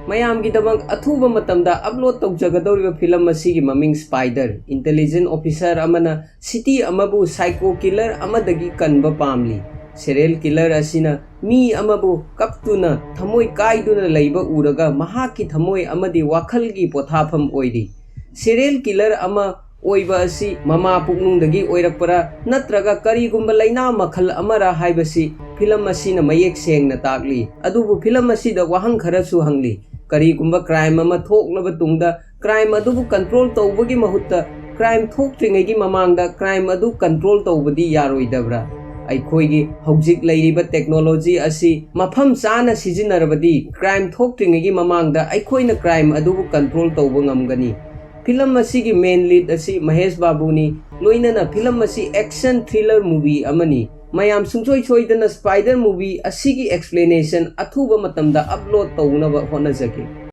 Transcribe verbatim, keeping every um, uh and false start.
ꯃꯌꯥꯝꯒꯤꯗꯃꯛ ꯑꯊꯨꯕ ꯃꯇꯝꯗ upload ꯇꯧꯖꯒꯗꯧꯔꯤꯕ film ꯑꯁꯤꯒꯤ ꯃꯃꯤꯡ ꯁ꯭ꯄꯥꯏꯗꯔ꯫ ꯏꯟꯇꯦꯂꯤꯖꯦꯟ ꯑꯣꯐꯤꯁꯥꯔ ꯑꯃꯅ ꯁꯤꯇꯤ ꯑꯃꯕꯨ ꯁꯥꯏꯀꯣ ꯀꯤꯂꯔ ꯑꯃꯗꯒꯤ ꯀꯟꯕ ꯄꯥꯝꯂꯤ꯫ ꯁꯦꯔꯤꯌꯦꯜ ꯀꯤꯂꯔ ꯑꯁꯤꯅ ꯃꯤ ꯑꯃꯕꯨ ꯀꯞꯇꯨꯅ ꯊꯃꯣꯏ ꯀꯥꯏꯗꯨꯅ ꯂꯩꯕ ꯎꯔꯒ ꯃꯍꯥꯛꯀꯤ ꯊꯃꯣꯏ ꯑꯃꯗꯤ ꯋꯥꯈꯜꯒꯤ ꯄꯣꯊꯥꯐꯝ ꯑꯣꯏꯔꯤ꯫ ꯁꯦꯔꯤꯌꯦꯜ ꯀꯤꯂꯔ ꯑꯃ ꯑꯣꯏꯕ ꯑꯁꯤ ꯃꯃꯥ ꯄꯨꯛꯅꯨꯡꯗꯒꯤ ꯑꯣꯏꯔꯛꯄꯔꯥ ꯅꯠꯇ꯭ꯔꯒ ꯀꯔꯤꯒꯨꯝꯕ ꯂꯩꯅꯥ ꯃꯈꯜ ꯑꯃꯔꯥ ꯍꯥꯏꯕꯁꯤ ꯐꯤꯂꯝ ꯑꯁꯤꯅ ꯃꯌꯦꯛ ꯁꯦꯡꯅ ꯇꯥꯛꯂꯤ꯫ ꯑꯗꯨꯕꯨ ꯐꯤꯂꯝ ꯑꯁꯤꯗ ꯋꯥꯍꯪ ꯈꯔꯁꯨ ꯍꯪꯂꯤ꯫ ꯀꯔꯤꯒꯨꯝꯕ ꯀ꯭ꯔꯥꯏꯝ ꯑꯃ ꯊꯣꯛꯂꯕ ꯇꯨꯡꯗ ꯀ꯭ꯔꯥꯏꯝ ꯑꯗꯨꯕꯨ ꯀꯟꯇ꯭ꯔꯣꯜ ꯇꯧꯕꯒꯤ ꯃꯍꯨꯠꯇ ꯀ꯭ꯔꯥꯏꯝ ꯊꯣꯛꯇ꯭ꯔꯤꯉꯩꯒꯤ ꯃꯃꯥꯡꯗ ꯀ꯭ꯔꯥꯏꯝ ꯑꯗꯨ ꯀꯟꯇ꯭ꯔꯣꯜ ꯇꯧꯕꯗꯤ ꯌꯥꯔꯣꯏꯗꯕ꯭ꯔꯥ? ꯑꯩꯈꯣꯏꯒꯤ ꯍꯧꯖꯤꯛ ꯂꯩꯔꯤꯕ ꯇꯦꯛꯅꯣꯂꯣꯖꯤ ꯑꯁꯤ ꯃꯐꯝ ꯆꯥꯅ ꯁꯤꯖꯤꯟꯅꯔꯕꯗꯤ ꯀ꯭ꯔꯥꯏꯝ ꯊꯣꯛꯇ꯭ꯔꯤꯉꯩꯒꯤ ꯃꯃꯥꯡꯗ ꯑꯩꯈꯣꯏꯅ ꯀ꯭ꯔꯥꯏꯝ ꯑꯗꯨꯕꯨ ꯀꯟꯇ꯭ꯔꯣꯜ ꯇꯧꯕ ꯉꯝꯒꯅꯤ꯫ ꯐꯤꯂꯝ ꯑꯁꯤꯒꯤ ꯃꯦꯟ ꯂꯤꯗ ꯑꯁꯤ ꯃꯍꯦꯁ ꯕꯥꯕꯨꯅꯤ꯫ ꯂꯣꯏꯅꯅ ꯐꯤꯂꯝ ꯑꯁꯤ ꯑꯦꯛꯁꯟ ꯊ꯭ꯔꯤꯂꯔ ꯃꯨꯚꯤ ꯑꯃꯅꯤ꯫ ꯃꯌꯥꯝ ꯁꯨꯡꯁꯣꯏ ꯁꯣꯏꯗꯅ ꯁ꯭ꯄꯥꯏꯗꯔ ꯃꯨꯚꯤ ꯑꯁꯤꯒꯤ ꯑꯦꯛꯁꯄ꯭ꯂꯦꯅꯦꯁꯟ ꯑꯊꯨꯕ ꯃꯇꯝꯗ ꯑꯞꯂꯣꯗ ꯇꯧꯅꯕ ꯍꯣꯠꯅꯖꯒꯦ꯫